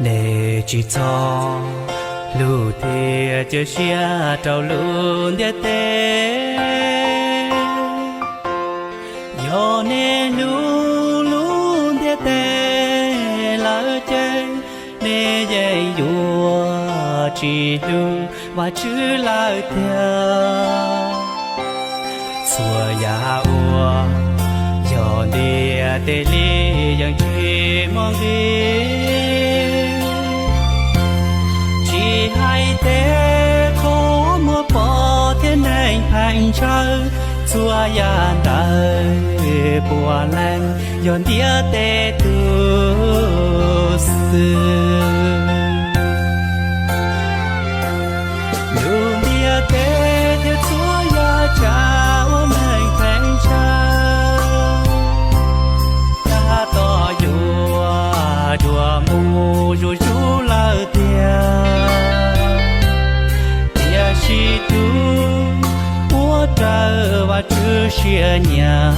Nej tsis txhob hlub thiab cia siab rau lub ntiaj teb. Yog nej hlub lub ntiaj teb lawm ces nej yeej yuav tsis hlub Vajtswv lawm tiag. Txhua yam uas yog ntiaj teb li yeej tsis muaj nqis, tsis hais tej qhov muag pom thiab neeg pheej ntshaw, txhua yam ntawd puav leej yog ntiaj teb tus xwb. Lub ntiaj teb thiab txhua yam tsav uas neeg pheej ntshaw, tab tom yuav dua mus zuj zus lawm tiag. Tiam sis tus uas raws Vajtswv siab nyiam